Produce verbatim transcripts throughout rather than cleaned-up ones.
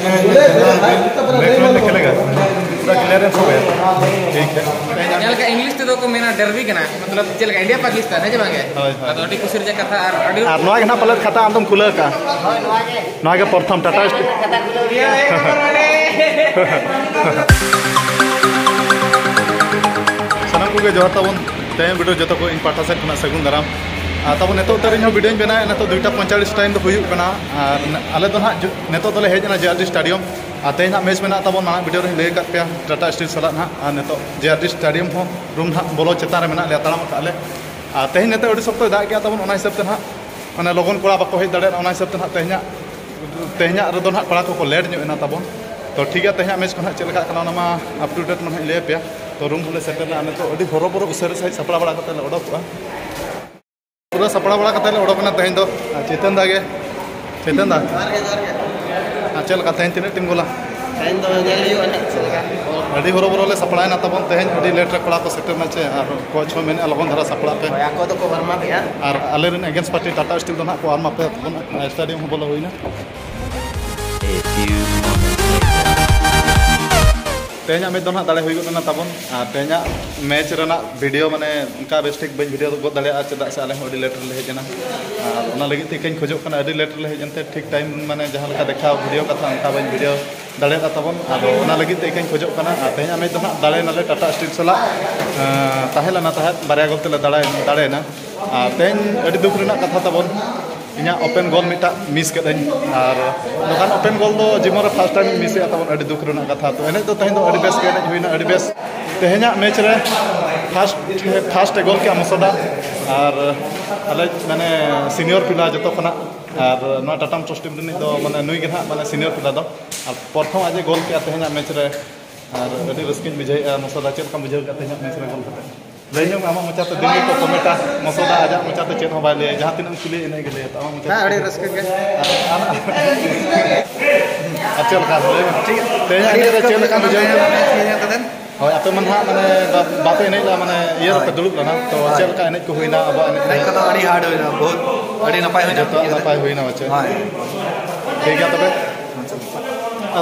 Next match में खेलेगा, पूरा क्लियरेंस हो गया। ठीक है। ᱡᱟᱦᱟᱸ ᱞᱮᱠᱟ ᱤᱝᱞᱤᱥ ᱛᱮᱫᱚ ᱠᱚ ᱢᱮᱱᱟ ᱰᱟᱨᱵᱤ ᱠᱟᱱᱟ, ᱢᱚᱛᱞᱚᱵ ᱪᱮᱫ ᱞᱮᱠᱟ ᱤᱱᱰᱤᱭᱟ ᱯᱟᱠᱤᱥᱛᱟᱱ, ᱦᱮᱸ ᱥᱮ ᱵᱟᱝ ᱜᱮ? ᱦᱳᱭ, ᱦᱳᱭ᱾ ᱟᱫᱚ ᱟᱹᱰᱤ ᱠᱩᱥᱤ ᱨᱮᱭᱟᱜ ᱠᱟᱛᱷᱟ᱾ ᱟᱨ ᱟᱹᱰᱤ ᱟᱨ ᱱᱚᱣᱟ ᱜᱮ ᱱᱟᱦᱟᱜ ᱯᱟᱞᱮᱫ ᱠᱷᱟᱛᱟ ᱟᱢ ᱫᱚᱢ ᱠᱷᱩᱞᱟᱹᱣ ᱠᱟᱜᱼᱟ᱾ ᱱᱚᱣᱟ ᱜᱮ ᱯᱨᱚᱛᱷᱚᱢ ᱴᱟᱴᱟ ᱥᱴᱤᱞ᱾ ᱥᱟᱱᱟᱢ ᱠᱚᱜᱮ ᱡᱚᱦᱟᱨ ᱛᱟᱵᱚᱱ᱾ ᱛᱮᱦᱮᱧ ᱵᱷᱤᱰᱤᱭᱳ ᱡᱚᱛᱚ ᱠᱚ ᱤᱧ ᱯᱟᱦᱴᱟ ᱥᱮᱫ ᱠᱷᱚᱱᱟᱜ ᱥᱟᱹᱜᱩᱱ ᱫᱟᱨᱟᱢ᱾ ᱟᱨ ᱛᱟᱵᱚᱱ ᱱᱤᱛᱚᱜ ᱩᱛᱟᱹᱨ ᱤᱧ ᱦᱚᱸ ᱵᱷᱤᱰᱤᱭᱳᱧ ᱵᱮᱱᱟᱣᱮᱫᱼᱟ, ᱱᱤᱛᱚᱜ ᱫᱩᱭᱴᱟ ᱯᱚᱸᱭᱛᱟᱞᱞᱤᱥ ᱴᱟᱭᱤᱢ ᱫᱚ ᱦᱩᱭᱩᱜ ᱠᱟᱱᱟ᱾ ᱟᱨ ᱟᱞᱮ ᱫᱚ ᱱᱟᱦᱟᱜ ᱡᱚ-, ᱱᱤᱛᱚᱜ ᱫᱚᱞᱮ ᱦᱮᱡ ᱮᱱᱟ ᱡᱮ ᱟᱨ ᱰᱤ ᱥᱴᱮᱰᱤᱭᱟᱢ᱾ ᱟᱨ ᱛᱮᱦᱮᱧ ᱦᱟᱸᱜ ᱢᱮᱪ ᱢᱮᱱᱟᱜ ᱛᱟᱵᱚᱱ, ᱢᱟᱲᱟᱝ ᱵᱷᱤᱰᱤᱭᱳ ᱨᱮᱧ ᱞᱟᱹᱭ ᱟᱠᱟᱫ ᱯᱮᱭᱟ, ᱴᱟᱴᱟ ᱥᱴᱤᱞ ᱥᱟᱞᱟᱜ ᱱᱟᱦᱟᱜ᱾ ᱟᱨ ᱱᱤᱛᱚᱜ ᱡᱮ ᱟᱨ ᱰᱤ ᱥᱴᱮᱰᱤᱭᱟᱢ ᱦᱚᱸ ᱨᱩᱢ ᱱᱟᱦᱟᱜ ᱵᱚᱞᱚ ᱪᱮᱛᱟᱱ ᱨᱮ ᱢᱮᱱᱟᱜ ᱞᱮᱭᱟ, ᱛᱟᱲᱟᱢ ᱟᱠᱟᱫ ᱞᱮ᱾ ᱟᱨ ᱛᱮᱦᱮᱧ ᱱᱤᱛᱚᱜ ᱟᱹᱰᱤ ᱥᱚᱠᱛᱚᱭ ᱫᱟᱜ ᱠᱮᱜᱼᱟ ᱛᱟᱵᱚᱱ, ᱚᱱᱟ ᱦᱤᱥᱟᱹᱵ ᱛᱮ ᱱᱟᱦᱟᱜ ᱢᱟᱱᱮ ᱞᱚᱜᱚᱱ ᱠᱚᱲᱟ ᱵᱟᱠᱚ ᱦᱮᱡ ᱫᱟᱲᱮᱭᱟᱜᱼᱟ, ᱚᱱᱟ ᱦᱤᱥᱟᱹᱵ ᱛᱮ ᱱᱟᱦᱟᱜ ᱛᱮᱦᱮᱧᱟᱜ, ᱛᱮᱦᱮᱧᱟᱜ ᱨᱮᱫᱚ ᱱᱟᱦᱟᱜ ᱠᱚᱲᱟ ᱠᱚᱠᱚ ᱞᱮᱴ ᱧᱚᱜ ᱮᱱᱟ ᱛᱟᱵᱚᱱ᱾ ᱛᱚ ᱴᱷᱤᱠ ᱜᱮᱭᱟ, ᱛᱮᱦᱮᱧᱟᱜ ᱢᱮᱪ ᱠᱚ ᱱᱟᱦᱟᱜ ᱪᱮᱫ ᱞᱮᱠᱟᱜ ᱠᱟᱱᱟ ᱚᱱᱟ ᱢᱟ ᱟᱯ ᱴᱩ ᱰᱮᱴ ᱢᱟ ᱱᱟᱦᱟᱜ ᱤᱧ ᱞᱟᱹᱭ ᱟᱯᱮᱭᱟ᱾ ᱛᱚ ᱨᱩᱢ ᱦᱚᱸᱞᱮ ᱥᱮᱴᱮᱨ ᱮᱱᱟ, ᱱᱤᱛᱚᱜ ᱟᱹᱰᱤ ᱦᱚᱨᱚᱵᱚᱨᱚ ᱩᱥᱟᱹᱨᱟ ᱥᱟᱺᱦᱤᱡ ᱥᱟᱯᱲᱟᱣ ᱵᱟᱲᱟ ᱠᱟᱛᱮ ᱞᱮ ᱚᱰᱚᱠᱚᱜᱼᱟ᱾ ᱯᱩᱨᱟᱹ ᱥᱟᱯᱲᱟᱣ ᱵᱟᱲᱟ ᱠᱟᱛᱮ ᱞᱮ ᱚᱰᱚᱠ ᱮᱱᱟ ᱛᱮᱦᱮᱧ ᱫᱚ᱾ ᱟᱨ ᱪᱮᱛᱚᱱ ᱫᱟ ᱜᱮ, ᱪᱮᱛᱚᱱ ᱫᱟ, ᱟᱨ ᱪᱮᱫ ᱞᱮᱠᱟ ᱛᱮᱦᱮᱧ ᱛᱤᱱᱟᱹᱜ ᱴᱤᱢ ᱜᱳᱞᱟ? ᱛᱮᱦᱮᱧ ᱫᱚ ᱧᱮᱞ ᱦᱩᱭᱩᱜᱼᱟ ᱱᱟᱦᱟᱜ ᱪᱮᱫ ᱞᱮᱠᱟ᱾ ᱟᱹᱰᱤ ᱦᱚᱨᱚᱵᱚᱨᱚ ᱞᱮ ᱥᱟᱯᱲᱟᱣ ᱮᱱᱟ ᱛᱟᱵᱚᱱ, ᱛᱮᱦᱮᱧ ᱟᱹᱰᱤ ᱞᱮᱴ ᱨᱮ ᱠᱚᱲᱟ ᱠᱚ ᱥᱮᱴᱮᱨ ᱮᱱᱟ ᱪᱮ, ᱟᱨ ᱠᱳᱪ ᱦᱚᱸ ᱢᱮᱱᱮᱫᱼᱟ ᱞᱚᱜᱚᱱ ᱫᱷᱟᱨᱟ ᱥᱟᱯᱲᱟᱜ ᱯᱮ᱾ ᱦᱳᱭ, ᱟᱠᱚ ᱫᱚᱠᱚ ᱵᱷᱚᱨᱢᱟ ᱠᱮᱜᱼᱟ᱾ ᱟᱨ ᱟᱞᱮᱨᱮᱱ ᱮᱜᱮᱱᱥᱴ ᱯᱟᱨᱴᱤ ᱴᱟᱴᱟ ᱥᱴᱤᱞ ᱫᱚ ᱱᱟᱦᱟᱜ ᱠᱚ ᱟᱨᱢᱟ ᱯᱮ ᱛᱟᱵᱚᱱᱟ, ᱥᱴᱮᱰᱤᱭᱟᱢ ᱦᱚᱸ ᱵᱚᱞᱚ ᱦᱩᱭᱱᱟ᱾ A few moments later. ᱛᱮᱦᱮᱧᱟᱜ ᱢᱮᱪ ᱫᱚ ᱱᱟᱦᱟᱜ ᱫᱟᱲᱮ ᱦᱩᱭ ᱜᱚᱫ ᱮᱱᱟ ᱛᱟᱵᱚᱱ, ᱟᱨ ᱛᱮᱦᱮᱧᱟᱜ ᱢᱮᱪ ᱨᱮᱱᱟᱜ ᱵᱷᱤᱰᱤᱭᱳ ᱢᱟᱱᱮ ᱚᱱᱠᱟ ᱵᱮᱥ ᱴᱷᱤᱠ ᱵᱟᱹᱧ ᱵᱷᱤᱰᱤᱭᱳ ᱜᱚᱫ ᱫᱟᱲᱮᱭᱟᱜᱼᱟ, ᱪᱮᱫᱟᱜ ᱥᱮ ᱟᱞᱮ ᱦᱚᱸ ᱟᱹᱰᱤ ᱞᱮᱴ ᱨᱮᱞᱮ ᱦᱮᱡ ᱮᱱᱟ᱾ ᱟᱨ ᱚᱱᱟ ᱞᱟᱹᱜᱤᱫ ᱛᱮ ᱤᱠᱟᱹᱧ ᱠᱷᱚᱡᱚᱜ ᱠᱟᱱᱟ, ᱟᱹᱰᱤ ᱞᱮᱴ ᱨᱮᱞᱮ ᱦᱮᱡ ᱮᱱᱛᱮ ᱴᱷᱤᱠ ᱴᱟᱭᱤᱢ ᱢᱟᱱᱮ ᱡᱟᱦᱟᱸ ᱞᱮᱠᱟ ᱫᱮᱠᱷᱟᱣ ᱵᱷᱤᱰᱤᱭᱳ ᱠᱟᱛᱷᱟ ᱚᱱᱠᱟ ᱵᱟᱹᱧ ᱵᱷᱤᱰᱤᱭᱳ ᱫᱟᱲᱮᱭᱟᱫᱟ ᱛᱟᱵᱚᱱ᱾ ᱟᱫᱚ ᱚᱱᱟ ᱞᱟᱹᱜᱤᱫ ᱛᱮ ᱤᱠᱟᱹᱧ ᱠᱷᱚᱡᱚᱜ ᱠᱟᱱᱟ᱾ ᱟᱨ ᱛᱮᱦᱮᱧᱟᱜ ᱢᱮᱪ ᱫᱚ ᱱᱟᱦᱟᱜ ᱫᱟᱲᱮ ᱱᱟᱞᱮ ᱴᱟᱴᱟ ᱥᱴᱤᱞ ᱥᱟᱞᱟᱜ, ᱮᱸ, ᱛᱟᱦᱮᱸ ᱞᱮᱱᱟ ᱛᱟᱦᱮᱸᱫ, ᱵᱟᱨᱭᱟ ᱜᱳᱞ ᱛᱮᱞᱮ ᱫᱟᱲᱮ-, ᱫᱟᱲᱮᱭᱮᱱᱟ᱾ ᱟᱨ ᱛᱮᱦᱮᱧ ᱟᱹᱰᱤ ᱫᱩᱠ ᱨᱮᱱᱟᱜ ᱠᱟᱛᱷᱟ ᱛᱟᱵᱚᱱ, ᱤᱧᱟᱹᱜ ᱳᱯᱮᱱ ᱜᱳᱞ ᱢᱤᱫᱴᱟᱜ ᱢᱤᱥ ᱠᱮᱫᱟᱹᱧ᱾ ᱟᱨ ᱱᱚᱝᱠᱟᱱ ᱳᱯᱮᱱ ᱜᱳᱞ ᱫᱚ ᱡᱤᱵᱚᱱ ᱨᱮ ᱯᱷᱟᱥᱴ ᱴᱟᱭᱤᱢ ᱤᱧ ᱢᱤᱥ ᱮᱫᱼᱟ ᱛᱟᱵᱚᱱ, ᱟᱹᱰᱤ ᱫᱩᱠ ᱨᱮᱱᱟᱜ ᱠᱟᱛᱷᱟ᱾ ᱛᱚ ᱮᱱᱮᱡ ᱫᱚ ᱛᱮᱦᱮᱧ ᱫᱚ ᱟᱹᱰᱤ ᱵᱮᱥ ᱜᱮ ᱮᱱᱮᱡ ᱦᱩᱭᱱᱟ, ᱟᱹᱰᱤ ᱵᱮᱥ᱾ ᱛᱮᱦᱮᱧᱟᱜ ᱢᱮᱪ ᱨᱮ ᱯᱷᱟᱥᱴ, ᱯᱷᱟᱥᱴ ᱮ ᱜᱳᱞ ᱠᱮᱜᱼᱟ ᱢᱚᱥᱚᱫᱟ᱾ ᱟᱨ ᱟᱞᱮ ᱢᱟᱱᱮ ᱥᱤᱱᱤᱭᱚᱨ ᱯᱞᱮᱭᱟᱨ ᱡᱚᱛᱚ ᱠᱷᱚᱱᱟᱜ, ᱟᱨ ᱱᱚᱣᱟ ᱴᱟᱴᱟ ᱢᱳᱴᱚᱨᱥ ᱴᱤᱢ ᱨᱤᱱᱤᱡ ᱫᱚ ᱢᱟᱱᱮ ᱱᱩᱭ ᱜᱮ ᱱᱟᱦᱟᱜ ᱢᱟᱱᱮ ᱥᱤᱱᱤᱭᱚᱨ ᱯᱞᱮᱭᱟᱨ ᱫᱚ᱾ ᱟᱨ ᱯᱨᱚᱛᱷᱚᱢ ᱟᱡ ᱮ ᱜᱳᱞ ᱠᱮᱜᱼᱟ ᱛᱮᱦᱮᱧᱟᱜ ᱢᱮᱪ ᱨᱮ᱾ ᱟᱨ ᱟᱹᱰᱤ ᱨᱟᱹᱥᱠᱟᱹᱧ ᱵᱩᱡᱷᱟᱹᱣᱮᱫᱼᱟ᱾ ᱢᱚᱥᱚᱫᱟ, ᱪᱮᱫ ᱞᱮᱠᱟᱢ ᱵᱩᱡᱷᱟᱹᱣ ᱠᱮᱫᱼᱟ ᱛᱮᱦᱮᱧᱟᱜ ᱢᱮᱪ ᱨᱮ ᱜᱳᱞ ᱠᱟᱛᱮ? ᱞᱟᱹᱭ ᱧᱚᱜ ᱢᱮ ᱟᱢᱟᱜ ᱢᱚᱪᱟᱛᱮ, ᱫᱤᱱ ᱜᱮᱠᱚ ᱠᱚᱢᱮᱱᱴᱟ, ᱢᱚᱥᱚᱫᱟ ᱟᱡᱟᱜ ᱢᱚᱪᱟᱛᱮ ᱪᱮᱫ ᱦᱚᱸ ᱵᱟᱭ ᱞᱟᱹᱭᱟ, ᱡᱟᱦᱟᱸ ᱛᱤᱱᱟᱹᱜ ᱮᱢ ᱠᱩᱞᱤᱭᱟ ᱤᱱᱟᱹᱜ ᱜᱮ ᱞᱟᱹᱭᱟ᱾ ᱛᱚ ᱟᱢᱟᱜ ᱢᱚᱪᱟ ᱦᱮᱸ, ᱟᱹᱰᱤ ᱨᱟᱹᱥᱠᱟᱹ ᱜᱮ᱾ ᱟᱨ ᱟᱢᱟᱜ ᱟᱨ ᱪᱮᱫ ᱞᱮᱠᱟ ᱞᱟᱹᱭ ᱢᱮ? ᱴᱷᱤᱠ᱾ ᱛᱮᱦᱮᱧᱟᱜ ᱟᱹᱰᱤ ᱮᱱᱮᱡ ᱨᱮ ᱨᱟᱹᱥᱠᱟᱹ ᱪᱮᱫ ᱞᱮᱠᱟᱢ ᱵᱩᱡᱷᱟᱹᱣ ᱠᱮᱫᱟ? ᱧᱮᱞ ᱠᱟᱛᱮ᱾ ᱦᱳᱭ, ᱟᱯᱮ ᱢᱟ ᱱᱟᱦᱟᱜ ᱢᱟᱱᱮ ᱵᱟ-, ᱵᱟᱯᱮ ᱮᱱᱮᱡ ᱞᱮᱫᱟ, ᱢᱟᱱᱮ ᱤᱭᱟᱹ ᱨᱮᱯᱮ ᱦᱳᱭ᱾ ᱫᱩᱲᱩᱵ ᱞᱮᱱᱟ, ᱛᱚ ᱦᱳᱭ᱾ ᱪᱮᱫ ᱞᱮᱠᱟ ᱮᱱᱮᱡ ᱠᱚ ᱦᱩᱭᱱᱟ ᱟᱵᱚᱣᱟᱜ ᱮᱱᱮᱡ ᱮᱱᱮᱡ ᱠᱚ? ᱠᱚᱫᱚ ᱟᱹᱰᱤ ᱦᱟᱨᱰ ᱦᱩᱭᱱᱟ, ᱵᱚᱦᱩᱛ ᱟᱹᱰᱤ ᱱᱟᱯᱟᱭ ᱦᱩᱭᱱᱟ᱾ ᱡᱚᱛᱚᱣᱟᱜ ᱱᱟᱯᱟᱭ ᱦᱩᱭᱱᱟ, ᱟᱪᱪᱷᱟ᱾ ᱦᱳᱭ᱾ ᱴᱷᱤᱠ ᱜᱮᱭᱟ ᱛᱚᱵᱮ᱾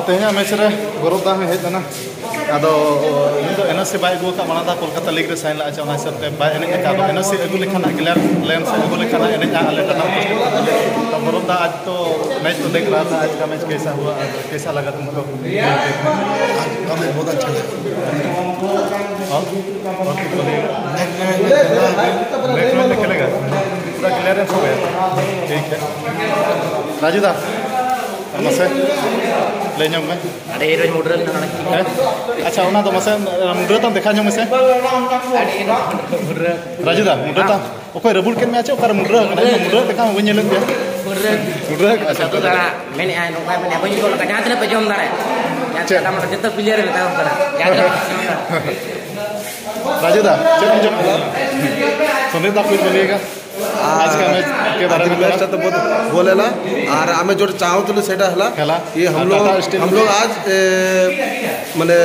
ᱛᱮᱦᱮᱧᱟᱜ ᱢᱮᱪ ᱨᱮ ᱜᱚᱨᱚᱵᱽ ᱫᱟ ᱦᱚᱸᱭ ᱦᱮᱡ ᱞᱮᱱᱟ᱾ ᱟᱫᱚ ᱩᱱᱤ ᱫᱚ ᱮᱱ ᱳ ᱥᱤ ᱵᱟᱭ ᱟᱹᱜᱩ ᱟᱠᱟᱫ, ᱢᱟᱲᱟᱝ ᱫᱷᱟᱣ ᱠᱳᱞᱠᱟᱛᱟ ᱞᱤᱜᱽ ᱨᱮ ᱥᱟᱭᱤᱱ ᱞᱟᱜᱼᱟ, ᱚᱱᱟ ᱦᱤᱥᱟᱹᱵ ᱛᱮ ᱵᱟᱭ ᱮᱱᱮᱡ ᱟᱠᱟᱫ᱾ ᱟᱫᱚ ᱮᱱ ᱳ ᱥᱤ ᱟᱹᱜᱩ ᱞᱮᱠᱷᱟᱱ ᱦᱟᱸᱜ, ᱠᱞᱤᱭᱟᱨᱮᱱᱥ ᱟᱹᱜᱩ ᱞᱮᱠᱷᱟᱱ ᱦᱟᱸᱜ ᱮᱱᱮᱡᱼᱟ ᱟᱞᱮ ᱴᱟᱴᱟ ᱦᱳᱥᱴᱮᱞ᱾ ᱛᱚ ᱜᱚᱨᱚᱵᱽ ᱫᱟ, ᱟᱡ ᱛᱚ ᱢᱮᱪ ᱛᱚ ᱫᱮᱠᱷ ᱨᱟᱦᱟ ᱛᱷᱟ, ᱟᱡ ᱠᱟ ᱢᱮᱪ ᱠᱮᱥᱟ ᱦᱩᱣᱟ ᱟᱨ ᱠᱮᱥᱟ ᱞᱟᱜᱟ ᱛᱩᱢᱠᱳ? ᱦᱮᱸ? ᱚ? ᱚ, ᱛᱚ ᱵᱚᱞᱮ, ᱱᱮᱠᱥᱴ ᱢᱮᱪ ᱢᱮ ᱠᱷᱮᱞᱮᱜᱟ? ᱯᱩᱨᱟ ᱠᱞᱤᱭᱟᱨᱮᱱᱥ ᱦᱳ ᱜᱟᱭᱟ? ᱴᱷᱤᱠ ᱦᱮ᱾ ᱨᱟᱡᱩ ᱫᱟ, ᱢᱟᱥᱮ ᱞᱟᱹᱭ ᱧᱚᱜ ᱢᱮ᱾ ᱟᱹᱰᱤ ᱨᱳᱡᱽ ᱢᱩᱰᱨᱟᱹ ᱞᱮᱱᱟ ᱱᱚᱰᱮ᱾ ᱦᱮᱸ? ᱟᱪᱪᱷᱟ, ᱚᱱᱟ ᱫᱚ ᱢᱟᱥᱮ ᱢᱩᱰᱨᱟᱹ ᱛᱟᱢ ᱫᱮᱠᱷᱟᱣ ᱧᱚᱜ ᱢᱮᱥᱮ᱾ ᱟᱹᱰᱤ ᱨᱳᱡᱽ ᱢᱩᱰᱨᱟᱹ᱾ ᱨᱟᱡᱩ ᱫᱟ, ᱢᱩᱰᱨᱟᱹ ᱛᱟᱢ᱾ ᱚᱠᱚᱭ ᱨᱟᱹᱵᱩᱲ ᱠᱮᱫ ᱢᱮᱭᱟ ᱪᱮ? ᱚᱠᱟᱨᱮ ᱢᱩᱰᱨᱟᱹ ᱟᱠᱟᱱᱟ? ᱤᱧ ᱢᱟ ᱢᱩᱰᱨᱟᱹ ᱞᱮᱠᱟ ᱢᱟ ᱵᱟᱹᱧ ᱧᱮᱞᱮᱫ ᱢᱮᱭᱟ᱾ ᱢᱩᱰᱨᱟᱹ᱾ ᱢᱩᱰᱨᱟᱹ ᱟᱠᱟᱱᱟ᱾ ᱟᱪᱪᱷᱟ, ᱛᱚ ᱫᱟᱬᱟ ᱢᱮᱱᱮᱫᱼᱟᱭ, ᱱᱚᱝᱠᱟᱭ ᱢᱮᱱᱮᱫᱼᱟ, ᱵᱟᱹᱧ ᱜᱚᱞ ᱟᱠᱟᱫ, ᱡᱟᱦᱟᱸ ᱛᱤᱱᱟᱹᱜ ᱯᱮ ᱡᱚᱢ ᱫᱟᱲᱮ᱾ ᱡᱟᱦᱟᱸ ᱪᱮᱫ? ᱛᱤᱱᱟᱹᱜ ᱡᱚᱛᱚ ᱯᱞᱮᱭᱟᱨ ᱮ ᱢᱮᱛᱟ ᱠᱚ ᱠᱟᱱᱟ᱾ ᱡᱟᱦᱟᱸ ᱛᱤᱱᱟᱹᱜ ᱯᱮ ᱡᱚᱢ ᱫᱟᱲᱮ᱾ ᱨᱟᱡᱩ ᱫᱟ, ᱪᱮᱫ ᱮᱢ ᱡᱚᱢ ᱠᱮᱫᱟ? ᱥᱚᱱᱫᱤᱯ ᱫᱟ, ᱠᱩᱪ ᱵᱚᱞᱤᱭᱮᱜᱟ? ᱟᱡ ᱠᱟ ᱢᱮᱪ ᱠᱮ ᱵᱟᱨᱮ ᱢᱮ ᱛᱷᱚᱲᱟ᱾ ᱢᱮᱪ ᱛᱚ ᱵᱚᱦᱩᱛ ᱵᱚᱞ ᱦᱮᱞᱟ, ᱟᱨ ᱟᱢᱮ ᱡᱳᱴ ᱪᱟᱦᱟᱣ ᱛᱩᱞᱩ ᱥᱮᱴᱟ ᱦᱮᱞᱟ᱾ ᱦᱮᱞᱟ᱾ ᱤᱭᱮ ᱦᱟᱢ ᱟᱨ ᱞᱳᱜ, ᱴᱟᱴᱟ ᱥᱴᱤᱞ ᱦᱟᱢ ᱞᱳᱜ ᱟᱡ, ᱮ, ᱢᱟᱱᱮ,